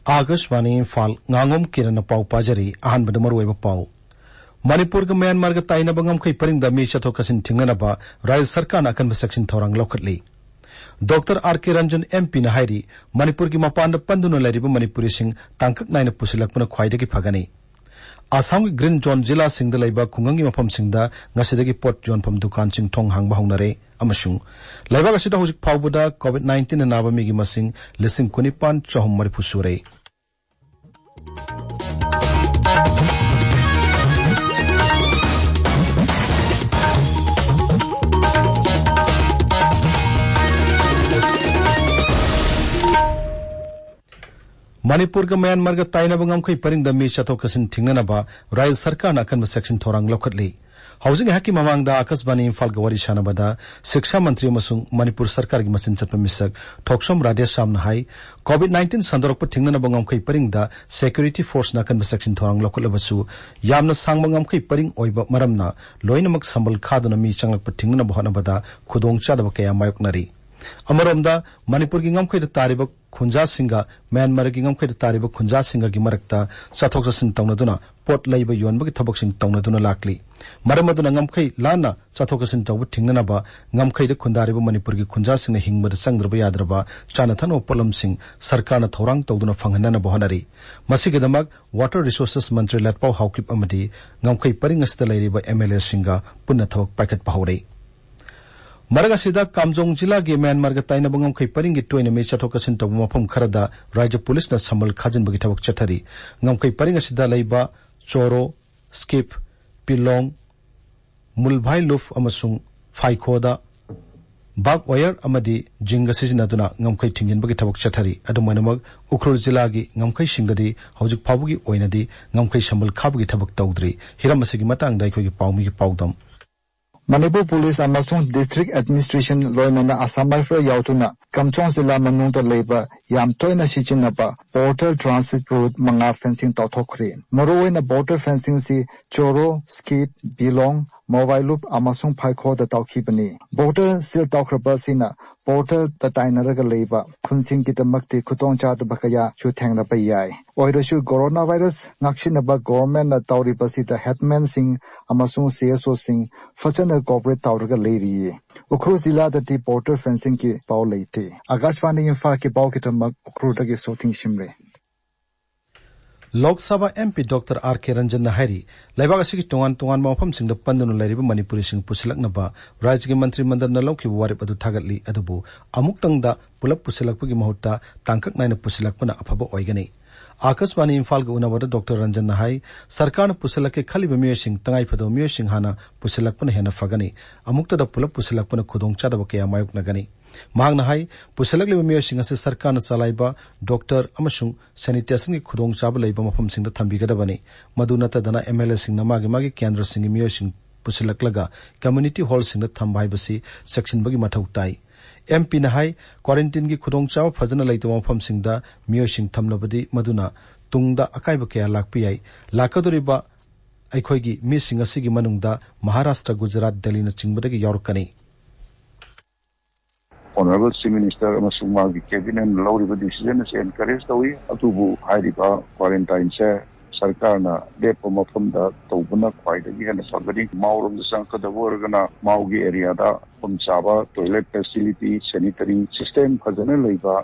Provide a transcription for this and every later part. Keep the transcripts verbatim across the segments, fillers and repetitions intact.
ꯑꯥꯀꯥꯁꯕꯥꯅꯤ ꯏꯝꯐꯥꯜ, ꯉꯥꯉꯣꯝ ꯀꯤꯔꯟꯅ ꯄꯥꯎ ꯄꯥꯖꯔꯤ꯫ ꯑꯍꯥꯟꯕꯗ ꯃꯔꯨꯑꯣꯏꯕ ꯄꯥꯎ꯫ ꯃꯅꯤꯄꯨꯔꯒ ꯃ꯭ꯌꯥꯟꯃꯥꯔꯒ ꯇꯥꯏꯅꯕ ꯉꯝꯈꯩ ꯄꯔꯤꯡꯗ ꯃꯤ ꯆꯠꯊꯣꯛ ꯆꯠꯁꯤꯟ ꯊꯤꯡꯅꯅꯕ ꯔꯥꯖ꯭ꯌ ꯁꯔꯀꯥꯔꯅ ꯑꯀꯟꯕ ꯆꯦꯛꯁꯤꯟ ꯊꯧꯔꯥꯡ ꯂꯧꯈꯠꯂꯤ꯫ ꯗꯣꯛꯇꯔ ꯑꯥꯔ ꯀꯦ ꯔꯟꯖꯟ ꯑꯦꯝ ꯄꯤꯅ ꯍꯥꯏꯔꯤ, ꯃꯅꯤꯄꯨꯔꯒꯤ ꯃꯄꯥꯟꯗ ꯄꯟꯗꯨꯅ ꯂꯩꯔꯤꯕ ꯃꯅꯤꯄꯨꯔꯤꯁꯤꯡ ꯇꯥꯡꯀꯛ ꯅꯥꯏꯅ ꯄꯨꯁꯤꯜꯂꯛꯄꯅ ꯈ꯭ꯋꯥꯏꯗꯒꯤ ꯐꯒꯅꯤ꯫ ꯑꯁꯥꯝꯒꯤ ꯒ꯭ꯔꯤꯟ ꯖꯣꯟ ꯖꯤꯂꯥꯁꯤꯡꯗ ꯂꯩꯕ ꯈꯨꯡꯒꯪꯒꯤ ꯃꯐꯝꯁꯤꯡꯗ ꯉꯁꯤꯗꯒꯤ ꯄꯣꯠ ꯌꯣꯟꯐꯝ ꯗꯨꯀꯥꯟꯁꯤꯡ ꯊꯣꯡ ꯍꯥꯡꯕ ꯍꯧꯅꯔꯦ꯫ ꯑꯃꯁꯨꯡ ꯂꯩꯕꯥꯛ ꯑꯁꯤꯗ ꯍꯧꯖꯤꯛ ꯐꯥꯎꯕꯗ ꯀꯣꯚꯤꯗ ꯅꯥꯏꯟꯇꯤꯟꯅ ꯅꯥꯕ ꯃꯤꯒꯤ ꯃꯁꯤꯡ ꯂꯤꯁꯤꯡ ꯀꯨꯟꯅꯤꯄꯥꯟ ꯆꯍꯨꯝ ꯃꯔꯤꯐꯨ ꯁꯨꯔꯦ꯫ ꯃꯅꯤꯄꯨꯔꯒ ꯃ꯭ꯌꯥꯟꯃꯥꯔꯒ ꯇꯥꯏꯅꯕ ꯉꯝꯈꯩ ꯄꯔꯤꯡꯗ ꯃꯤ ꯆꯠꯊꯣꯛ ꯆꯠꯁꯤꯟ ꯊꯤꯡꯅꯅꯕ ꯔꯥꯖ꯭ꯌ ꯁꯔꯀꯥꯔꯅ ꯑꯀꯟꯕ ꯆꯦꯛꯁꯤꯟ ꯊꯧꯔꯥꯡ ꯂꯧꯈꯠꯂꯤ꯫ ꯍꯧꯖꯤꯛ ꯉꯥꯏꯍꯥꯛꯀꯤ ꯃꯃꯥꯡꯗ ꯑꯥꯀꯥꯁꯕꯥꯅꯤ ꯏꯝꯐꯥꯜꯒ ꯋꯥꯔꯤ ꯁꯥꯟꯅꯕꯗ ꯁꯤꯛꯁꯥ ꯃꯟꯇ꯭ꯔꯤ ꯑꯃꯁꯨꯡ ꯃꯅꯤꯄꯨꯔ ꯁꯔꯀꯥꯔꯒꯤ ꯃꯆꯤꯟ ꯆꯠꯄ ꯃꯤꯁꯛ ꯊꯣꯛꯁꯣꯝ ꯔꯥꯙꯦꯁ꯭ꯌꯥꯝꯅ ꯍꯥꯏ, ꯀꯣꯚꯤꯗ ꯅꯥꯏꯟꯇꯤꯟ ꯁꯟꯗꯣꯔꯛꯄ ꯊꯤꯡꯅꯅꯕ ꯉꯝꯈꯩ ꯄꯔꯤꯡꯗ ꯁꯦꯀ꯭ꯌꯨꯔꯤꯇꯤ ꯐꯣꯔꯁꯅ ꯑꯀꯟꯕ ꯆꯦꯛꯁꯤꯟ ꯊꯧꯔꯥꯡ ꯂꯧꯈꯠꯂꯕꯁꯨ, ꯌꯥꯝꯅ ꯁꯥꯡꯕ ꯉꯝꯈꯩ ꯄꯔꯤꯡ ꯑꯣꯏꯕ ꯃꯔꯝꯅ ꯂꯣꯏꯅꯃꯛ ꯁꯝꯕꯜ ꯈꯥꯗꯨꯅ ꯃꯤ ꯆꯪꯂꯛꯄ ꯊꯤꯡꯅꯅꯕ ꯍꯣꯠꯅꯕꯗ ꯈꯨꯗꯣꯡꯆꯥꯗꯕ ꯀꯌꯥ ꯃꯥꯌꯣꯛꯅꯔꯤ꯫ ꯑꯃꯔꯣꯝꯗ, ꯃꯅꯤꯄꯨꯔꯒꯤ ꯉꯝꯈꯩꯗ ꯇꯥꯔꯤꯕ ꯈꯨꯟꯖꯥꯁꯤꯡꯒ ꯃ꯭ꯌꯥꯟꯃꯥꯔꯒꯤ ꯉꯝꯈꯩꯗ ꯇꯥꯔꯤꯕ ꯈꯨꯟꯖꯥꯁꯤꯡꯒꯒꯤ ꯃꯔꯛꯇ ꯆꯠꯊꯣꯛ ꯆꯠꯁꯤꯟ ꯇꯧꯅꯗꯨꯅ ꯄꯣꯠ ꯂꯩꯕ ꯌꯣꯟꯕꯒꯤ ꯊꯕꯛꯁꯤꯡ ꯇꯧꯅꯗꯨꯅ ꯂꯥꯛꯂꯤ꯫ ꯃꯔꯝ ꯑꯗꯨꯅ ꯉꯝꯈꯩ ꯂꯥꯟꯅ ꯆꯠꯊꯣꯛ ꯆꯠꯁꯤꯟ ꯇꯧꯕ ꯊꯤꯡꯅꯅꯕ ꯉꯝꯈꯩꯗ ꯈꯨꯟꯗꯥꯔꯤꯕ ꯃꯅꯤꯄꯨꯔꯒꯤ ꯈꯨꯟꯖꯥꯁꯤꯡꯅ ꯍꯤꯡꯕꯗ ꯆꯪꯗ꯭ꯔꯕ ꯌꯥꯗ꯭ꯔꯕ ꯆꯥꯅ ꯊꯛꯅꯕ ꯄꯣꯠꯂꯝꯁꯤꯡ ꯁꯔꯀꯥꯔꯅ ꯊꯧꯔꯥꯡ ꯇꯧꯗꯨꯅ ꯐꯪꯍꯟꯅꯅꯕ ꯍꯣꯠꯅꯔꯤ꯫ ꯃꯁꯤꯒꯤꯗꯃꯛ ꯋꯥꯇꯔ ꯔꯤꯁꯣꯔꯁꯦꯁ ꯃꯟꯇ꯭ꯔꯤ ꯂꯥꯠꯄꯥꯎ ꯍꯥꯎꯀꯤꯞ ꯑꯃꯗꯤ ꯉꯝꯈꯩ ꯄꯔꯤꯡ ꯑꯁꯤꯗ ꯂꯩꯔꯤꯕ ꯑꯦꯝ ꯑꯦꯜ ꯑꯦꯁꯤꯡꯒ ꯄꯨꯟꯅ ꯊꯕꯛ ꯄꯥꯏꯈꯠꯄ ꯍꯧꯔꯦ꯫ ꯃꯔꯛ ꯑꯁꯤꯗ, ꯀꯥꯝꯖꯣꯡ ꯖꯤꯂꯥꯒꯤ ꯃ꯭ꯌꯥꯟꯃꯥꯔꯒ ꯇꯥꯏꯅꯕ ꯉꯝꯈꯩ ꯄꯔꯤꯡꯒꯤ ꯇꯣꯏꯅ ꯃꯤ ꯆꯠꯊꯣꯛ ꯆꯠꯁꯤꯟ ꯇꯧꯕ ꯃꯐꯝ ꯈꯔꯗ ꯔꯥꯖ꯭ꯌ ꯄꯨꯂꯤꯁꯅ ꯁꯝꯕꯜ ꯈꯥꯖꯤꯟꯕꯒꯤ ꯊꯕꯛ ꯆꯠꯊꯔꯤ꯫ ꯉꯝꯈꯩ ꯄꯔꯤꯡ ꯑꯁꯤꯗ ꯂꯩꯕ ꯆꯣꯔꯣ, ꯁ꯭ꯀꯤꯞ, ꯄꯤꯂꯣꯡ, ꯃꯨꯜꯚꯥꯏ ꯂꯨꯞ ꯑꯃꯁꯨꯡ ꯐꯥꯏꯈꯣꯗ ꯕꯥꯔꯕ ꯋꯥꯌꯔ ꯑꯃꯗꯤ ꯖꯤꯡꯒ ꯁꯤꯖꯤꯟꯅꯗꯨꯅ ꯉꯝꯈꯩ ꯊꯤꯡꯖꯤꯟꯕꯒꯤ ꯊꯕꯛ ꯆꯠꯊꯔꯤ꯫ ꯑꯗꯨꯝ ꯑꯣꯏꯅꯃꯛ, ꯎꯈ꯭ꯔꯨꯜ ꯖꯤꯂꯥꯒꯤ ꯉꯝꯈꯩꯁꯤꯡꯗꯗꯤ ꯍꯧꯖꯤꯛ ꯐꯥꯎꯕꯒꯤ ꯑꯣꯏꯅꯗꯤ ꯉꯝꯈꯩ ꯁꯝꯕꯜ ꯈꯥꯕꯒꯤ ꯊꯕꯛ ꯇꯧꯗ꯭ꯔꯤ꯫ ꯍꯤꯔꯝ ꯑꯁꯤꯒꯤ ꯃꯇꯥꯡꯗ ꯑꯩꯈꯣꯏꯒꯤ ꯄꯥꯎꯃꯤꯒꯤ ꯄꯥꯎꯗꯝ꯫ ꯃꯅꯤꯄꯨꯔ ꯄꯨꯂꯤꯁ ꯑꯃꯁꯨꯡ ꯗꯤꯁꯇ꯭ꯔꯤꯛ ꯑꯦꯗꯃꯤꯅꯤꯁꯇ꯭ꯔꯦꯁꯟ ꯂꯣꯏꯅꯅ ꯑꯁꯥꯝ ꯔꯥꯏꯐꯜ ꯌꯥꯎꯗꯨꯅ ꯀꯝꯆꯣꯡ ꯖꯤꯂꯥ ꯃꯅꯨꯡꯗ ꯂꯩꯕ ꯌꯥꯝ ꯇꯣꯏꯅ ꯁꯤꯖꯤꯟꯅꯕ ꯕꯣꯔꯗꯔ ꯇ꯭ꯔꯥꯟꯁꯤꯠ ꯔꯨꯠ ꯃꯉꯥ ꯐꯦꯟꯁꯤꯡ ꯇꯧꯊꯣꯛꯈ꯭ꯔꯦ꯫ ꯃꯔꯨꯑꯣꯏꯅ ꯕꯣꯔꯗꯔ ꯐꯦꯟꯁꯤꯡꯁꯤ ꯆꯣꯔꯣ, ꯁ꯭ꯀꯤꯞ, ꯕꯤꯂꯣꯡ, ꯃꯣꯕꯥꯏꯂꯨꯞ ꯑꯃꯁꯨꯡ ꯐꯥꯏꯈꯣꯗ ꯇꯧꯈꯤꯕꯅꯤ꯫ ꯕꯣꯔꯗꯔ ꯁꯤꯜ ꯇꯧꯈ꯭ꯔꯕ ꯑꯁꯤꯅ ꯕꯣꯔꯗꯔꯗ ꯇꯥꯏꯅꯔꯒ ꯂꯩꯕ ꯈꯨꯟꯁꯤꯡꯒꯤꯗꯃꯛꯇꯤ ꯈꯨꯗꯣꯡꯆꯥꯗꯕ ꯀꯌꯥꯁꯨ ꯊꯦꯡꯅꯕ ꯌꯥꯏ꯫ ꯑꯣꯏꯔꯁꯨ ꯀꯣꯔꯣꯅꯥ ꯚꯥꯏꯔꯁ ꯉꯥꯛꯁꯤꯟꯅꯕ ꯒꯣꯚꯔꯟꯃꯦꯟꯠꯅ ꯇꯧꯔꯤꯕꯁꯤꯗ ꯍꯦꯗꯃꯦꯟꯁꯤꯡ ꯑꯃꯁꯨꯡ ꯁꯤ ꯑꯦꯁ ꯑꯣꯁꯤꯡ ꯐꯖꯅ ꯀꯣꯑꯣꯄꯔꯦꯠ ꯇꯧꯔꯒ ꯂꯩꯔꯤꯌꯦ꯫ ꯎꯈ꯭ꯔꯨꯜ ꯖꯤꯂꯥꯗꯗꯤ ꯕꯣꯔꯗꯔ ꯐꯦꯟꯁꯤꯡꯒꯤ ꯄꯥꯎ ꯂꯩꯇꯦ꯫ ꯑꯥꯀꯥꯁꯕꯥꯅꯤ ꯏꯝꯐꯥꯜꯒꯤ ꯄꯥꯎꯒꯤꯗꯃꯛ ꯎꯈ꯭ꯔꯨꯜꯗꯒꯤ ꯁꯣꯊꯤꯡ ꯁꯤꯝꯔꯦ꯫ Lok Sabha M P doctor R ꯀꯦ ꯔꯟꯖꯟꯅ ꯍꯥꯏꯔꯤ, ꯂꯩꯕꯥꯛ ꯑꯁꯤꯒꯤ ꯇꯣꯉꯥꯟ ꯇꯣꯉꯥꯟꯕ ꯃꯐꯝꯁꯤꯡꯗ ꯄꯟꯗꯨꯅ ꯂꯩꯔꯤꯕ ꯃꯅꯤꯄꯨꯔꯤꯁꯤꯡ ꯄꯨꯁꯤꯜꯂꯛꯅꯕ ꯔꯥꯖ꯭ꯌꯒꯤ ꯃꯟꯇ꯭ꯔꯤ ꯃꯟꯗꯜꯅ ꯂꯧꯈꯤꯕ ꯋꯥꯔꯦꯞ ꯑꯗꯨ ꯊꯥꯒꯠꯂꯤ, ꯑꯗꯨꯕꯨ ꯑꯃꯨꯛꯇꯪꯗ ꯄꯨꯂꯞ ꯄꯨꯁꯤꯜꯂꯛꯄꯒꯤ ꯃꯍꯨꯠꯇ ꯇꯥꯡꯀꯛ ꯅꯥꯏꯅ ꯄꯨꯁꯤꯜꯂꯛꯄꯅ ꯑꯐꯕ ꯑꯣꯏꯒꯅꯤ꯫ ꯑꯥꯀꯥꯁꯕꯥꯅꯤ ꯏꯝꯐꯥꯜꯒ ꯎꯅꯕꯗ ꯗꯣꯛꯇꯔ ꯔꯟꯖꯟꯅ ꯍꯥꯏ, ꯁꯔꯀꯥꯔꯅ ꯄꯨꯁꯤꯜꯂꯛꯀꯦ ꯈꯜꯂꯤꯕ ꯃꯤꯑꯣꯏꯁꯤꯡ ꯇꯉꯥꯏꯐꯗꯕ ꯃꯤꯑꯣꯏꯁꯤꯡ ꯍꯥꯟꯅ ꯄꯨꯁꯤꯜꯂꯛꯄꯅ ꯍꯦꯟꯅ ꯐꯒꯅꯤ꯫ ꯑꯃꯨꯛꯇꯗ ꯄꯨꯂꯞ ꯄꯨꯁꯤꯜꯂꯛꯄꯅ ꯈꯨꯗꯣꯡꯆꯥꯗꯕ ꯀꯌꯥ ꯃꯥꯌꯣꯛꯅꯒꯅꯤ꯫ ꯃꯍꯥꯛꯅ ꯍꯥꯏ, ꯄꯨꯁꯤꯜꯂꯛꯂꯤꯕ ꯃꯤꯑꯣꯏꯁꯤꯡ ꯑꯁꯤ ꯁꯔꯀꯥꯔꯅ ꯆꯂꯥꯏꯕ ꯗꯣꯛꯇꯔ ꯑꯃꯁꯨꯡ ꯁꯦꯅꯤꯇꯦꯁꯟꯒꯤ ꯈꯨꯗꯣꯡꯆꯥꯕ ꯂꯩꯕ ꯃꯐꯝꯁꯤꯡꯗ ꯊꯝꯕꯤꯒꯗꯕꯅꯤ꯫ ꯃꯗꯨ ꯅꯠꯇꯗꯅ ꯑꯦꯝ ꯑꯦꯜ ꯑꯦꯁꯤꯡꯅ ꯃꯥꯒꯤ ꯃꯥꯒꯤ ꯀꯦꯟꯗ꯭ꯔꯁꯤꯡꯒꯤ ꯃꯤꯑꯣꯏꯁꯤꯡ ꯄꯨꯁꯤꯜꯂꯛꯂꯒ ꯀꯝꯃ꯭ꯌꯨꯅꯤꯇꯤ ꯍꯣꯜꯁꯤꯡꯗ ꯊꯝꯕ ꯍꯥꯏꯕꯁꯤ ꯆꯦꯛꯁꯤꯟꯕꯒꯤ ꯃꯊꯧ ꯇꯥꯏ꯫ ꯑꯦꯝ ꯄꯤꯅ ꯍꯥꯏ, ꯀ꯭ꯋꯥꯔꯦꯟꯇꯤꯟꯒꯤ ꯈꯨꯗꯣꯡꯆꯥꯕ ꯐꯖꯅ ꯂꯩꯇꯕ ꯃꯐꯝꯁꯤꯡꯗ ꯃꯤꯑꯣꯏꯁꯤꯡ ꯊꯝꯂꯕꯗꯤ ꯃꯗꯨꯅ ꯇꯨꯡꯗ ꯑꯀꯥꯏꯕ ꯀꯌꯥ ꯂꯥꯛꯄ ꯌꯥꯏ꯫ ꯂꯥꯛꯀꯗꯧꯔꯤꯕ ꯑꯩꯈꯣꯏꯒꯤ ꯃꯤꯁꯤꯡ ꯑꯁꯤꯒꯤ ꯃꯅꯨꯡꯗ ꯃꯍꯥꯔꯥꯁꯇ꯭ꯔ, ꯒꯨꯖꯔꯥꯠ, ꯗꯦꯜꯂꯤꯅꯆꯤꯡꯕꯗꯒꯤ ꯌꯥꯎꯔꯛꯀꯅꯤ꯫ Honourable Chief Minister ꯑꯃꯁꯨꯡ ꯃꯥꯒꯤ cabinet ꯅ ꯂꯧꯔꯤꯕ decision ꯑꯁꯤ encourage ꯇꯧꯏ꯫ ꯑꯗꯨꯕꯨ ꯍꯥꯏꯔꯤꯕ quarantine ꯁꯦ ꯁꯔꯀꯥꯔꯅ ꯂꯦꯞꯄ ꯃꯐꯝꯗ ꯇꯧꯕꯅ ꯈ꯭ꯋꯥꯏꯗꯒꯤ ꯍꯦꯟꯅ ꯐꯒꯅꯤ꯫ ꯃꯥꯎꯔꯣꯝꯗ ꯆꯪꯉꯛꯀꯗꯕ ꯑꯣꯏꯔꯒꯅ ꯃꯥꯎꯒꯤ area ꯗ ꯃꯐꯝ ꯆꯥꯕ toilet facility, sanitary system ꯐꯖꯅ ꯂꯩꯕ,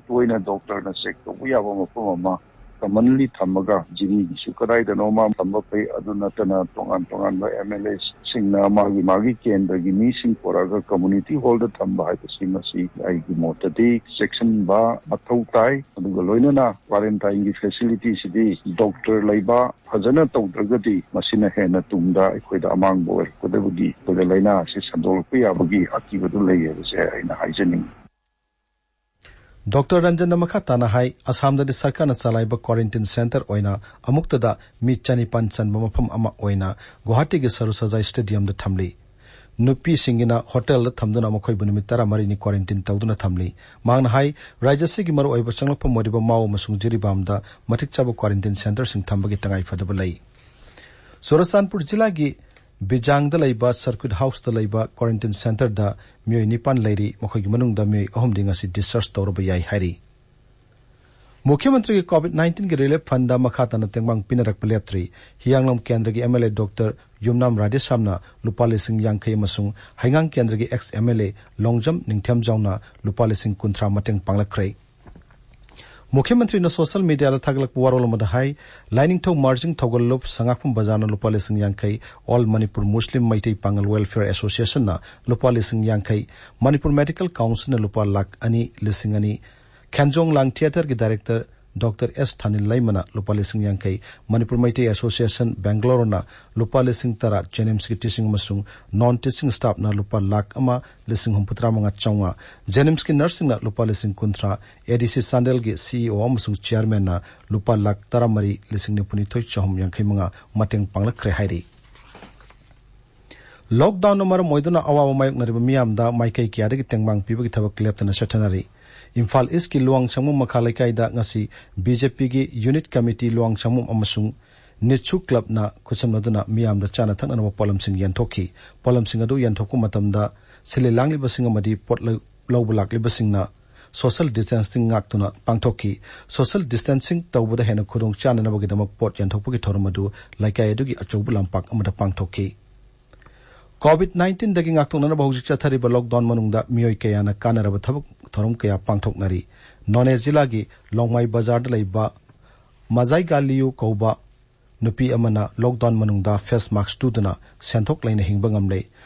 ꯇꯣꯏꯅ doctor ꯅ check ꯇꯧꯕ ꯌꯥꯕ ꯃꯐꯝ ꯑꯃ commonly ꯊꯝꯃꯒ, ꯖꯤꯔꯤꯒꯤꯁꯨ ꯀꯗꯥꯏꯗꯅꯣꯃ ꯊꯝꯕ ꯐꯩ꯫ ꯑꯗꯨ ꯅꯠꯇꯅ ꯇꯣꯉꯥꯟ ꯇꯣꯉꯥꯟꯕ ꯑꯦꯝ ꯑꯦꯜ ꯑꯦꯁꯤꯡꯅ ꯃꯥꯒꯤ ꯃꯥꯒꯤ ꯀꯦꯟꯗ꯭ꯔꯒꯤ ꯃꯤꯁꯤꯡ ꯄꯨꯔꯛꯑꯒ community hall ꯗ ꯊꯝꯕ ꯍꯥꯏꯕꯁꯤ ꯃꯁꯤ ꯑꯩꯒꯤ ꯃꯣꯠꯇꯗꯤ ꯆꯦꯛꯁꯤꯟꯕ ꯃꯊꯧ ꯇꯥꯏ꯫ ꯑꯗꯨꯒ ꯂꯣꯏꯅꯅ quarantine ꯒꯤ facility ꯁꯤꯗꯤ doctor ꯂꯩꯕ ꯐꯖꯅ ꯇꯧꯗ꯭ꯔꯒꯗꯤ ꯃꯁꯤꯅ ꯍꯦꯟꯅ ꯇꯨꯡꯗ ꯑꯩꯈꯣꯏꯗ ꯑꯃꯥꯡꯕ ꯑꯣꯏꯔꯛꯀꯗꯕꯒꯤ, ꯑꯩꯈꯣꯏꯗ ꯂꯥꯏꯅꯥ ꯑꯁꯤ ꯁꯟꯗꯣꯛꯂꯛꯄ ꯌꯥꯕꯒꯤ ꯑꯀꯤꯕꯗꯨ ꯂꯩ ꯍꯥꯏꯕꯁꯦ ꯑꯩꯅ ꯍꯥꯏꯖꯅꯤꯡꯏ꯫ ꯗꯣꯛꯇꯔ ꯔꯟꯖꯟꯅ ꯃꯈꯥ ꯇꯥꯅ ꯍꯥꯏ, ꯑꯁꯥꯝꯗꯗꯤ ꯁꯔꯀꯥꯔꯅ ꯆꯂꯥꯏꯕ quarantine centre ꯑꯣꯏꯅ ꯑꯃꯨꯛꯇꯗ ꯃꯤ ꯆꯅꯤꯄꯥꯟ ꯆꯟꯕ ꯃꯐꯝ ꯑꯃ ꯑꯣꯏꯅ ꯒꯨꯋꯥꯍꯥꯇꯤꯒꯤ ꯁꯔꯨꯁꯖꯥꯏ stadium ꯗ ꯊꯝꯂꯤ꯫ ꯅꯨꯄꯤꯁꯤꯡꯒꯤꯅ hotel ꯗ ꯊꯝꯗꯨꯅ ꯃꯈꯣꯏꯕꯨ ꯅꯨꯃꯤꯠ ꯇꯔꯥꯃꯔꯤꯅꯤ quarantine ꯇꯧꯗꯨꯅ ꯊꯝꯂꯤ꯫ ꯃꯍꯥꯛꯅ ꯍꯥꯏ, ꯔꯥꯖ꯭ꯌ ꯑꯁꯤꯒꯤ ꯃꯔꯨꯑꯣꯏꯕ ꯆꯪꯂꯛꯐꯝ ꯑꯣꯏꯔꯤꯕ ꯃꯥꯎ ꯑꯃꯁꯨꯡ ꯖꯤꯔꯤꯕꯥꯝꯗ ꯃꯇꯤꯛ ꯆꯥꯕ quarantine centre ꯁꯤꯡ ꯊꯝꯕꯒꯤ ꯇꯉꯥꯏ ꯐꯗꯕ ꯂꯩ꯫ ꯆꯨꯔꯆꯥꯟꯄꯨꯔ ꯖꯤꯂꯥꯒꯤ ꯕꯤꯖꯥꯡꯗ ꯂꯩꯕ ꯁꯔꯀ꯭ꯌꯨꯠ ꯍꯥꯎꯁꯇ ꯂꯩꯕ ꯀ꯭ꯋꯥꯔꯦꯟꯇꯤꯟ ꯁꯦꯟꯇꯔꯗ ꯃꯤꯑꯣꯏ ꯅꯤꯄꯥꯟ ꯂꯩꯔꯤ꯫ ꯃꯈꯣꯏꯒꯤ ꯃꯅꯨꯡꯗ ꯃꯤꯑꯣꯏ ꯑꯍꯨꯝꯗꯤ ꯉꯁꯤ ꯗꯤꯁꯆꯥꯔꯖ ꯇꯧꯔꯕ ꯌꯥꯏ ꯍꯥꯏꯔꯤ꯫ ꯃꯨꯈ꯭ꯌ ꯃꯟꯇ꯭ꯔꯤꯒꯤ ꯀꯣꯚꯤꯗ ꯅꯥꯏꯟꯇꯤꯟꯒꯤ ꯔꯤꯂꯤꯐ ꯐꯟꯗ ꯃꯈꯥ ꯇꯥꯅ ꯇꯦꯡꯕꯥꯡ ꯄꯤꯅꯔꯛꯄ ꯂꯦꯞꯇ꯭ꯔꯤ꯫ ꯍꯤꯌꯥꯡꯂꯝ ꯀꯦꯟꯗ꯭ꯔꯒꯤ ꯑꯦꯝ ꯑꯦꯜ ꯑꯦ ꯗꯣꯛꯇꯔ ꯌꯨꯝꯅꯥꯝ ꯔꯥꯙꯦꯁ꯭ꯌꯥꯝꯅ ꯂꯨꯄꯥ ꯂꯤꯁꯤꯡ ꯌꯥꯡꯈꯩ ꯑꯃꯁꯨꯡ ꯍꯩꯉꯥꯡ ꯀꯦꯟꯗ꯭ꯔꯒꯤ X M L A Longjam ꯅꯤꯡꯊꯦꯝꯖꯥꯎꯅ ꯂꯨꯄꯥ ꯂꯤꯁꯤꯡ ꯀꯨꯟꯊ꯭ꯔꯥ ꯃꯇꯦꯡ ꯄꯥꯡꯂꯛꯈ꯭ꯔꯦ꯫ ꯃꯨꯈ꯭ꯌ ꯃꯟꯇ꯭ꯔꯤꯅ ꯁꯣꯁꯤꯌꯦꯜ ꯃꯤꯗꯤꯌꯥꯗ ꯊꯥꯒꯠꯂꯛꯄ ꯋꯥꯔꯣꯜ ꯑꯃꯗ ꯍꯥꯏ, ꯂꯥꯏꯅꯤꯡꯊꯧ ꯃꯥꯔꯖꯤꯡ ꯊꯧꯒꯜꯂꯨꯞ ꯁꯉꯥꯛꯐꯝ ꯕꯖꯥꯔꯅ ꯂꯨꯄꯥ ꯂꯤꯁꯤꯡ ꯌꯥꯡꯈꯩ, ꯑꯣꯜ ꯃꯅꯤꯄꯨꯔ ꯃꯨꯁꯂꯤꯝ ꯃꯩꯇꯩ ꯄꯥꯉꯜ ꯋꯦꯜꯐꯤꯌꯔ ꯑꯦꯁꯣꯁꯤꯌꯦꯁꯟꯅ ꯂꯨꯄꯥ ꯂꯤꯁꯤꯡ ꯌꯥꯡꯈꯩ, ꯃꯅꯤꯄꯨꯔ ꯃꯦꯗꯤꯀꯦꯜ ꯀꯥꯎꯟꯁꯤꯜꯅ ꯂꯨꯄꯥ ꯂꯥꯈ ꯑꯅꯤ ꯂꯤꯁꯤꯡ ꯑꯅꯤ, ꯈꯦꯟꯖꯣꯡ ꯂꯥꯡ ꯊꯤꯌꯦꯇꯔꯒꯤ ꯗꯥꯏꯔꯦꯛꯇꯔ ꯗꯣꯛꯇꯔ ꯑꯦꯁ ꯊꯥꯅꯤꯜ ꯂꯩꯃꯅ ꯂꯨꯄꯥ ꯂꯤꯁꯤꯡ ꯌꯥꯡꯈꯩ, ꯃꯅꯤꯄꯨꯔ ꯃꯩꯇꯩ ꯑꯦꯁꯣꯁꯤꯌꯦꯁꯟ ꯕꯦꯡꯒꯂꯣꯔꯅ ꯂꯨꯄꯥ ꯂꯤꯁꯤꯡ ꯇꯔꯥ, ꯖꯦꯅꯤꯝꯁꯀꯤ ꯇꯤꯆꯤꯡ ꯑꯃꯁꯨꯡ ꯅꯣꯟ ꯇꯤꯆꯤꯡ ꯁ꯭ꯇꯥꯐꯅ ꯂꯨꯄꯥ ꯂꯥꯈ ꯑꯃ ꯂꯤꯁꯤꯡ ꯍꯨꯝꯐꯨꯇꯔꯥ ꯃꯉꯥ ꯆꯥꯝꯃꯉꯥ, ꯖꯦꯅꯤꯝꯁꯀꯤ ꯅꯔꯁꯁꯤꯡꯅ ꯂꯨꯄꯥ ꯂꯤꯁꯤꯡ ꯀꯨꯟꯊ꯭ꯔꯥ, ꯑꯦ ꯗꯤ ꯁꯤ ꯆꯥꯟꯗꯦꯜꯒꯤ ꯁꯤ ꯏ ꯑꯣ ꯑꯃꯁꯨꯡ ꯆꯤꯌꯥꯔꯃꯦꯟꯅ ꯂꯨꯄꯥ ꯂꯥꯈ ꯇꯔꯥꯃꯔꯤ ꯂꯤꯁꯤꯡ ꯅꯤꯐꯨꯅꯤꯊꯣꯏ ꯆꯍꯨꯝ ꯌꯥꯡꯈꯩ ꯃꯉꯥ ꯃꯇꯦꯡ ꯄꯥꯡꯂꯛꯈ꯭ꯔꯦ ꯍꯥꯏꯔꯤ꯫ ꯂꯣꯛꯗꯥꯎꯟꯅ ꯃꯔꯝ ꯑꯣꯏꯗꯨꯅ ꯑꯋꯥꯕ ꯃꯥꯌꯣꯛꯅꯔꯤꯕ ꯃꯤꯌꯥꯝꯗ ꯃꯥꯏꯀꯩ ꯀꯌꯥꯗꯒꯤ ꯇꯦꯡꯕꯥꯡ ꯄꯤꯕꯒꯤ ꯊꯕꯛ ꯂꯦꯞꯇꯅ ꯆꯠꯊꯅꯔꯤ꯫ ꯏꯝꯐꯥꯜ ꯏꯁꯀꯤ ꯂꯨꯋꯥꯡꯁꯪꯕꯝ ꯃꯈꯥ ꯂꯩꯀꯥꯏꯗ ꯉꯁꯤ ꯕꯤ ꯖꯦ ꯄꯤꯒꯤ ꯌꯨꯅꯤꯠ ꯀꯃꯤꯇꯤ ꯂꯨꯋꯥꯡꯁꯪꯕꯝ ꯑꯃꯁꯨꯡ ꯅꯤꯠꯁꯨ ꯀ꯭ꯂꯕꯅ ꯈꯨꯠꯁꯝꯅꯗꯨꯅ ꯃꯤꯌꯥꯝꯗ ꯆꯥꯅ ꯊꯛꯅꯅꯕ ꯄꯣꯠꯂꯝꯁꯤꯡ ꯌꯦꯟꯊꯣꯛꯈꯤ꯫ ꯄꯣꯠꯂꯝꯁꯤꯡ ꯑꯗꯨ ꯌꯦꯟꯊꯣꯛꯄ ꯃꯇꯝꯗ ꯁꯤꯜꯂꯤ ꯂꯥꯡꯂꯤꯕꯁꯤꯡ ꯑꯃꯗꯤ ꯄꯣꯠ ꯂꯧ-, ꯂꯧꯕ ꯂꯥꯛꯂꯤꯕꯁꯤꯡꯅ ꯁꯣꯁꯤꯌꯦꯜ ꯗꯤꯁꯇꯦꯟꯁꯤꯡ ꯉꯥꯛꯇꯨꯅ ꯄꯥꯡꯊꯣꯛꯈꯤ꯫ ꯁꯣꯁꯤꯌꯦꯜ ꯗꯤꯁꯇꯦꯟꯁꯤꯡ ꯇꯧꯕꯗ ꯍꯦꯟꯅ ꯈꯨꯗꯣꯡ ꯆꯥꯅꯅꯕꯒꯤꯗꯃꯛ ꯄꯣꯠ ꯌꯦꯟꯊꯣꯛꯄꯒꯤ ꯊꯧꯔꯝ ꯑꯗꯨ ꯂꯩꯀꯥꯏ ꯑꯗꯨꯒꯤ ꯑꯆꯧꯕ ꯂꯝꯄꯥꯛ ꯑꯃꯗ ꯄꯥꯡꯊꯣꯛꯈꯤ꯫ ꯀꯣꯚꯤꯗ ꯅꯥꯏꯟꯇꯤꯟꯗꯒꯤ ꯉꯥꯛꯊꯣꯛꯅꯅꯕ ꯍꯧꯖꯤꯛ ꯆꯠꯊꯔꯤꯕ ꯂꯣꯛꯗꯥꯎꯟ ꯃꯅꯨꯡꯗ ꯃꯤꯑꯣꯏ ꯀꯌꯥꯅ ꯀꯥꯟꯅꯔꯕ ꯊꯕꯛ ꯊꯧꯔꯝ ꯀꯌꯥ ꯄꯥꯡꯊꯣꯛꯅꯔꯤ꯫ ꯅꯣꯅꯦ ꯖꯤꯂꯥꯒꯤ ꯂꯣꯡꯃꯥꯏ ꯕꯖꯥꯔꯗ ꯂꯩꯕ ꯃꯖꯥꯏꯒꯥꯂꯤꯌꯨ ꯀꯧꯕ ꯅꯨꯄꯤ ꯑꯃꯅ ꯂꯣꯛꯗꯥꯎꯟ ꯃꯅꯨꯡꯗ ꯐꯦꯁ ꯃꯥꯛꯁ ꯇꯨꯗꯨꯅ ꯁꯦꯟꯊꯣꯛ ꯂꯩꯅ ꯍꯤꯡꯕ ꯉꯝꯂꯦ꯫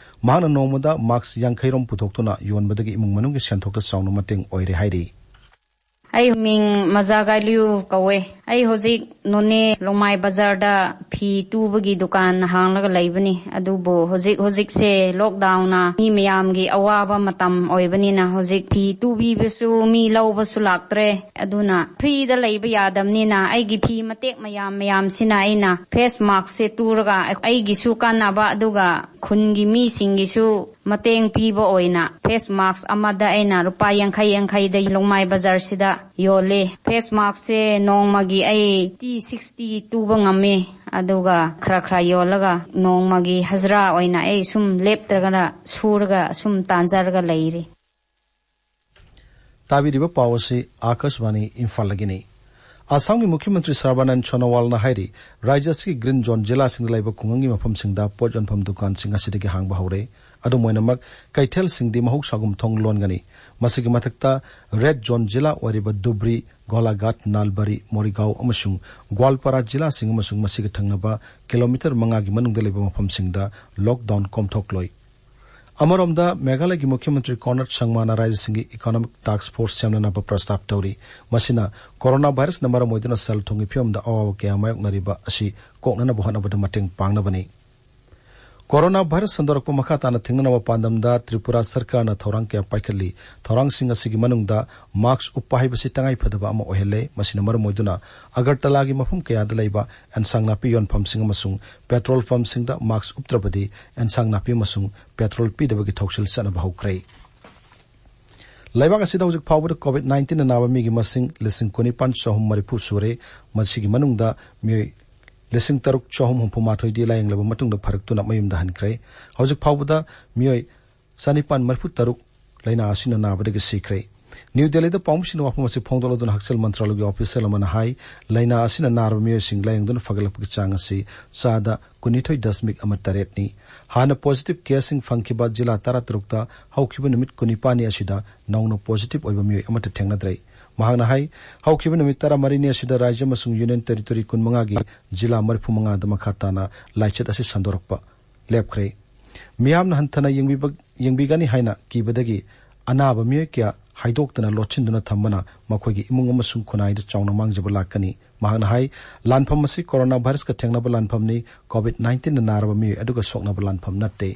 ꯃꯍꯥꯛꯅ ꯅꯣꯡꯃꯗ ꯃꯥꯛꯁ ꯌꯥꯡꯈꯩ ꯔꯣꯝ ꯄꯨꯊꯣꯛꯇꯨꯅ ꯌꯣꯟꯕꯗꯒꯤ ꯏꯃꯨꯡ ꯃꯅꯨꯡꯒꯤ ꯁꯦꯟꯊꯣꯛꯇ ꯆꯥꯎꯅ ꯃꯇꯦꯡ ꯑꯣꯏꯔꯦ ꯍꯥꯏꯔꯤ꯫ ꯑꯩ ꯃꯤꯡ ꯃꯖꯥꯒꯥꯏꯂꯤꯌꯨ ꯀꯧꯋꯦ꯫ ꯑꯩ ꯍꯧꯖꯤꯛ ꯅꯣꯅꯦ ꯂꯣꯡꯃꯥꯏ ꯕꯖꯥꯔꯗ ꯐꯤ ꯇꯨꯕꯒꯤ ꯗꯨꯀꯥꯟ ꯍꯥꯡꯂꯒ ꯂꯩꯕꯅꯤ꯫ ꯑꯗꯨꯕꯨ ꯍꯧꯖꯤꯛ ꯍꯧꯖꯤꯛꯁꯦ ꯂꯣꯛꯗꯥꯎꯟꯅ ꯃꯤ ꯃꯌꯥꯝꯒꯤ ꯑꯋꯥꯕ ꯃꯇꯝ ꯑꯣꯏꯕꯅꯤꯅ ꯍꯧꯖꯤꯛ ꯐꯤ ꯇꯨꯕꯤꯕꯁꯨ ꯃꯤ ꯂꯧꯕꯁꯨ ꯂꯥꯛꯇ꯭ꯔꯦ꯫ ꯑꯗꯨꯅ ꯐ꯭ꯔꯤꯗ ꯂꯩꯕ ꯌꯥꯗꯕꯅꯤꯅ ꯑꯩꯒꯤ ꯐꯤ ꯃꯇꯦꯛ ꯃꯌꯥꯝ ꯃꯌꯥꯝꯁꯤꯅ ꯑꯩꯅ ꯐꯦꯁ ꯃꯥꯛꯁꯁꯦ ꯇꯨꯔꯒ ꯑꯩꯒꯤꯁꯨ ꯀꯥꯟꯅꯕ ꯑꯗꯨꯒ ꯈꯨꯟꯒꯤ ꯃꯤꯁꯤꯡꯒꯤꯁꯨ ꯃꯇꯦꯡ ꯄꯤꯕ ꯑꯣꯏꯅ ꯐꯦꯁ ꯃꯥꯛꯁ ꯑꯃꯗ ꯑꯩꯅ ꯂꯨꯄꯥ ꯌꯥꯡꯈꯩ ꯌꯥꯡꯈꯩꯗ ꯂꯣꯡꯃꯥꯏ ꯕꯖꯥꯔꯁꯤꯗ ꯌꯣꯜꯂꯦ꯫ ꯐꯦꯁ ꯃꯥꯛꯁꯁꯦ ꯅꯣꯡꯃꯒꯤ ꯑꯩ ꯇꯤ ꯁꯤꯛꯁꯇꯤ ꯇꯨꯕ ꯉꯝꯃꯦ꯫ ꯑꯗꯨꯒ ꯈꯔ ꯈꯔ ꯌꯣꯜꯂꯒ ꯅꯣꯡꯃꯒꯤ ꯍꯖꯔꯥ ꯑꯣꯏꯅ ꯑꯩ ꯁꯨꯝ ꯂꯦꯞꯇ꯭ꯔꯒꯅ ꯁꯨꯔꯒ ꯁꯨꯝ ꯇꯥꯟꯖꯔꯒ ꯂꯩꯔꯤ꯫ ꯇꯥꯕꯤꯔꯤꯕ ꯄꯥꯎ ꯑꯁꯤ ꯑꯥꯀꯥꯁꯕꯥꯅꯤ ꯏꯝꯐꯥꯜꯗꯒꯤꯅꯤ꯫ ꯑꯁꯥꯝꯒꯤ ꯃꯨꯈ꯭ꯌ ꯃꯟꯇ꯭ꯔꯤ ꯁꯔꯕꯥꯅꯟ ꯁꯣꯅꯣꯋꯥꯜꯅ ꯍꯥꯏꯔꯤ, ꯔꯥꯖ꯭ꯌ ꯑꯁꯤꯒꯤ ꯒ꯭ꯔꯤꯟ ꯖꯣꯟ ꯖꯤꯂꯥꯁꯤꯡꯗ ꯂꯩꯕ ꯈꯨꯡꯒꯪꯒꯤ ꯃꯐꯝꯁꯤꯡꯗ ꯄꯣꯠ ꯌꯣꯟꯐꯝ ꯗꯨꯀꯥꯟꯁꯤꯡ ꯉꯁꯤꯗꯒꯤ ꯍꯥꯡꯕ ꯍꯧꯔꯦ꯫ ꯑꯗꯨꯝ ꯑꯣꯏꯅꯃꯛ, ꯀꯩꯊꯦꯜꯁꯤꯡꯗꯤ ꯃꯍꯧꯁꯥꯒꯨꯝ ꯊꯣꯡ ꯂꯣꯟꯒꯅꯤ꯫ ꯃꯁꯤꯒꯤ ꯃꯊꯛꯇ, ꯔꯦꯗ ꯖꯣꯟ ꯖꯤꯂꯥ ꯑꯣꯏꯔꯤꯕ ꯙꯨꯕ꯭ꯔꯤ, ꯒꯣꯂꯥꯘꯥꯠ, ꯅꯥꯜꯕꯔꯤ, ꯃꯣꯔꯤꯒꯥꯎ ꯑꯃꯁꯨꯡ ꯒ꯭ꯋꯥꯜꯄꯥꯔꯥ ꯖꯤꯂꯥꯁꯤꯡ ꯑꯃꯁꯨꯡ ꯃꯁꯤꯒ ꯊꯪꯅꯕ ꯀꯤꯂꯣꯃꯤꯇꯔ ꯃꯉꯥꯒꯤ ꯃꯅꯨꯡꯗ ꯂꯩꯕ ꯃꯐꯝꯁꯤꯡꯗ ꯂꯣꯛꯗꯥꯎꯟ ꯀꯣꯝꯊꯣꯛꯂꯣꯏ꯫ ꯑꯃꯔꯣꯝꯗ, ꯃꯦꯘꯥꯂꯌꯒꯤ ꯃꯨꯈ꯭ꯌ ꯃꯟꯇ꯭ꯔꯤ ꯀꯣꯅꯔꯥꯗ ꯁꯪꯃꯥꯅ ꯔꯥꯖ꯭ꯌꯁꯤꯡꯒꯤ ꯏꯀꯣꯅꯣꯃꯤꯛ ꯇꯥꯁ꯭ꯛ ꯐꯣꯔꯁ ꯁꯦꯝꯅꯅꯕ ꯄ꯭ꯔꯁꯇꯥꯕ ꯇꯧꯔꯤ꯫ ꯃꯁꯤꯅ ꯀꯣꯔꯣꯅꯥ ꯚꯥꯏꯔꯁꯅ ꯃꯔꯝ ꯑꯣꯏꯗꯨꯅ ꯁꯦꯜ ꯊꯨꯝꯒꯤ ꯐꯤꯕꯝꯗ ꯑꯋꯥꯕ ꯀꯌꯥ ꯃꯥꯌꯣꯛꯅꯔꯤꯕ ꯑꯁꯤ ꯀꯣꯛꯅꯅꯕ ꯍꯣꯠꯅꯕꯗ ꯃꯇꯦꯡ ꯄꯥꯡꯅꯕꯅꯤ꯫ ꯀꯣꯔꯣꯅꯥ ꯚꯥꯏꯔꯁ ꯁꯟꯗꯣꯔꯛꯄ ꯃꯈꯥ ꯇꯥꯅ ꯊꯤꯡꯅꯅꯕ ꯄꯥꯟꯗꯝꯗ ꯇ꯭ꯔꯤꯄꯨꯔꯥ ꯁꯔꯀꯥꯔꯅ ꯊꯧꯔꯥꯡ ꯀꯌꯥ ꯄꯥꯏꯈꯠꯂꯤ꯫ ꯊꯧꯔꯥꯡꯁꯤꯡ ꯑꯁꯤꯒꯤ ꯃꯅꯨꯡꯗ ꯃꯥꯁ꯭ꯛ ꯎꯞꯄ ꯍꯥꯏꯕꯁꯤ ꯇꯉꯥꯏ ꯐꯗꯕ ꯑꯃ ꯑꯣꯏꯍꯜꯂꯦ꯫ ꯃꯁꯤꯅ ꯃꯔꯝ ꯑꯣꯏꯗꯨꯅ ꯑꯒꯔꯇꯂꯥꯒꯤ ꯃꯐꯝ ꯀꯌꯥꯗ ꯂꯩꯕ ꯑꯦꯟꯁꯥꯡ ꯅꯥꯄꯤ ꯌꯣꯟꯐꯝꯁꯤꯡ ꯑꯃꯁꯨꯡ ꯄꯦꯇ꯭ꯔꯣꯜ ꯄꯝꯁꯤꯡꯗ ꯃꯥꯁ꯭ꯛ ꯎꯞꯇ꯭ꯔꯕꯗꯤ ꯑꯦꯟꯁꯥꯡ ꯅꯥꯄꯤ ꯑꯃꯁꯨꯡ ꯄꯦꯇ꯭ꯔꯣꯜ ꯄꯤꯗꯕꯒꯤ ꯊꯧꯁꯤꯜ ꯆꯠꯅꯕ ꯍꯧꯈ꯭ꯔꯦ꯫ ꯂꯩꯕꯥꯛ ꯑꯁꯤꯗ ꯍꯧꯖꯤꯛ ꯐꯥꯎꯕꯗ COVID nineteen ꯅꯥꯕ ꯃꯤꯒꯤ ꯃꯁꯤꯡ ꯂꯤꯁꯤꯡ ꯀꯨꯟꯅꯤꯄꯥꯟ ꯆꯍꯨꯝ ꯃꯔꯤꯐꯨ ꯁꯨꯔꯦ꯫ ꯃꯁꯤꯒꯤ ꯃꯅꯨꯡꯗ ꯃꯤꯑꯣꯏ ꯂꯤꯁꯤꯡ ꯇꯔꯨꯛ ꯆꯍꯨꯝ ꯍꯨꯝꯐꯨ ꯃꯥꯊꯣꯏꯗꯤ ꯂꯥꯌꯦꯡꯂꯕ ꯃꯇꯨꯡꯗ ꯐꯔꯛꯇꯨꯅ ꯃꯌꯨꯝꯗ ꯍꯟꯈ꯭ꯔꯦ꯫ ꯍꯧꯖꯤꯛ ꯐꯥꯎꯕꯗ ꯃꯤꯑꯣꯏ ꯆꯅꯤꯄꯥꯟ ꯃꯔꯤꯐꯨ ꯇꯔꯨꯛ ꯂꯥꯏꯅꯥ ꯑꯁꯤꯅ ꯅꯥꯕꯗꯒꯤ ꯁꯤꯈ꯭ꯔꯦ꯫ ꯅ꯭ꯌꯨ ꯗꯦꯜꯂꯤꯗ ꯄꯥꯎꯃꯤꯁꯤꯡꯅ ꯋꯥꯐꯝ ꯑꯁꯤ ꯐꯣꯡꯗꯣꯛꯂꯗꯨꯅ ꯍꯛꯁꯦꯜ ꯃꯟꯇ꯭ꯔꯥꯂꯌꯒꯤ ꯑꯣꯐꯤꯁꯤꯌꯦꯜ ꯑꯃꯅ ꯍꯥꯏ, ꯂꯥꯏꯅꯥ ꯑꯁꯤꯅ ꯅꯥꯔꯕ ꯃꯤꯑꯣꯏꯁꯤꯡ ꯂꯥꯌꯦꯡꯗꯨꯅ ꯐꯒꯠꯂꯛꯄꯒꯤ ꯆꯥꯡ ꯑꯁꯤ ꯆꯥꯗ ꯀꯨꯟꯅꯤꯊꯣꯏ ꯗꯁꯃꯤꯛ ꯑꯃ ꯇꯔꯦꯠꯅꯤ꯫ ꯍꯥꯟꯅ ꯄꯣꯖꯤꯇꯤꯚ ꯀꯦꯁꯁꯤꯡ ꯐꯪꯈꯤꯕ ꯖꯤꯂꯥ ꯇꯔꯥꯇꯔꯨꯛꯇ ꯍꯧꯈꯤꯕ ꯅꯨꯃꯤꯠ ꯀꯨꯟꯅꯤꯄꯥꯟꯅꯤ ꯑꯁꯤꯗ ꯅꯧꯅ ꯄꯣꯖꯤꯇꯤꯚ ꯑꯣꯏꯕ ꯃꯤꯑꯣꯏ ꯑꯃꯠꯇ ꯊꯦꯡꯅꯗ꯭ꯔꯦ꯫ ꯃꯍꯥꯛꯅ ꯍꯥꯏ, ꯍꯧꯈꯤꯕ ꯅꯨꯃꯤꯠ ꯇꯔꯥꯃꯔꯤꯅꯤ ꯑꯁꯤꯗ ꯔꯥꯖ꯭ꯌ ꯑꯃꯁꯨꯡ ꯌꯨꯅꯤꯌꯟ ꯇꯦꯔꯤꯇꯣꯔꯤ ꯀꯨꯟꯃꯉꯥꯒꯤ ꯖꯤꯂꯥ ꯃꯔꯤꯐꯨꯃꯉꯥꯗ ꯃꯈꯥ ꯇꯥꯅ ꯂꯥꯏꯆꯠ ꯑꯁꯤ ꯁꯟꯗꯣꯔꯛꯄ ꯂꯦꯞꯈ꯭ꯔꯦ꯫ ꯃꯤꯌꯥꯝꯅ ꯍꯟꯊꯅ ꯌꯦꯡꯕꯤꯕ-, ꯌꯦꯡꯕꯤꯒꯅꯤ ꯍꯥꯏꯅ ꯀꯤꯕꯗꯒꯤ ꯑꯅꯥꯕ ꯃꯤꯑꯣꯏ ꯀꯌꯥ ꯍꯥꯏꯗꯣꯛꯇꯅ ꯂꯣꯠꯁꯤꯟꯗꯨꯅ ꯊꯝꯕꯅ ꯃꯈꯣꯏꯒꯤ ꯏꯃꯨꯡ ꯑꯃꯁꯨꯡ ꯈꯨꯟꯅꯥꯏꯗ ꯆꯥꯎꯅ ꯃꯥꯡꯖꯕ ꯂꯥꯛꯀꯅꯤ꯫ ꯃꯍꯥꯛꯅ ꯍꯥꯏ, ꯂꯥꯟꯐꯝ ꯑꯁꯤ ꯀꯣꯔꯣꯅꯥ ꯚꯥꯏꯔꯁꯀ ꯊꯦꯡꯅꯕ ꯂꯥꯟꯐꯝꯅꯤ, COVID nineteen ꯅ ꯅꯥꯔꯕ ꯃꯤꯑꯣꯏ ꯑꯗꯨꯒ ꯁꯣꯛꯅꯕ ꯂꯥꯟꯐꯝ ꯅꯠꯇꯦ꯫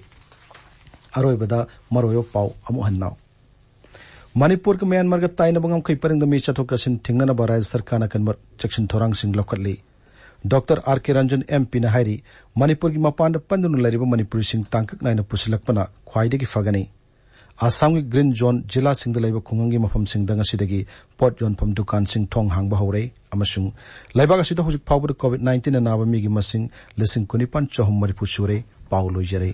ꯑꯔꯣꯏꯕꯗ ꯃꯔꯨꯑꯣꯏꯕ ꯄꯥꯎ ꯑꯃꯨꯛ ꯍꯟꯅ ꯅꯥꯎ꯫ ꯃꯅꯤꯄꯨꯔꯒ ꯃ꯭ꯌꯥꯟꯃꯥꯔꯒ ꯇꯥꯏꯅꯕ ꯉꯝꯈꯩ ꯄꯔꯤꯡꯗ ꯃꯤ ꯆꯠꯊꯣꯛ ꯆꯠꯁꯤꯟ ꯊꯤꯡꯅꯅꯕ ꯔꯥꯖ꯭ꯌ ꯁꯔꯀꯥꯔꯅ ꯑꯀꯟꯕ ꯆꯦꯛꯁꯤꯟ ꯊꯧꯔꯥꯡꯁꯤꯡ ꯂꯧꯈꯠꯂꯤ꯫ ꯗꯣꯛꯇꯔ ꯑꯥꯔ ꯀꯦ ꯔꯟꯖꯟ ꯑꯦꯝ ꯄꯤꯅ ꯍꯥꯏꯔꯤ, ꯃꯅꯤꯄꯨꯔꯒꯤ ꯃꯄꯥꯟꯗ ꯄꯟꯗꯨꯅ ꯂꯩꯔꯤꯕ ꯃꯅꯤꯄꯨꯔꯤꯁꯤꯡ ꯇꯥꯡꯀꯛ ꯅꯥꯏꯅ ꯄꯨꯁꯤꯜꯂꯛꯄꯅ ꯈ꯭ꯋꯥꯏꯗꯒꯤ ꯐꯒꯅꯤ꯫ ꯑꯁꯥꯝꯒꯤ ꯒ꯭ꯔꯤꯟ ꯖꯣꯟ ꯖꯤꯂꯥꯁꯤꯡꯗ ꯂꯩꯕ ꯈꯨꯡꯒꯪꯒꯤ ꯃꯐꯝꯁꯤꯡꯗ ꯉꯁꯤꯗꯒꯤ ꯄꯣꯠ ꯌꯣꯟꯐꯝ ꯗꯨꯀꯥꯟꯁꯤꯡ ꯊꯣꯡ ꯍꯥꯡꯕ ꯍꯧꯔꯦ ꯑꯃꯁꯨꯡ ꯂꯩꯕꯥꯛ ꯑꯁꯤꯗ ꯍꯧꯖꯤꯛ ꯐꯥꯎꯕꯗ ꯀꯣꯚꯤꯗ ꯅꯥꯏꯟꯇꯤꯟꯅ ꯅꯥꯕ ꯃꯤꯒꯤ ꯃꯁꯤꯡ ꯂꯤꯁꯤꯡ ꯀꯨꯟꯅꯤꯄꯥꯟ ꯆꯍꯨꯝ ꯃꯔꯤꯐꯨ ꯁꯨꯔꯦ꯫ ꯄꯥꯎ ꯂꯣꯏꯖꯔꯦ꯫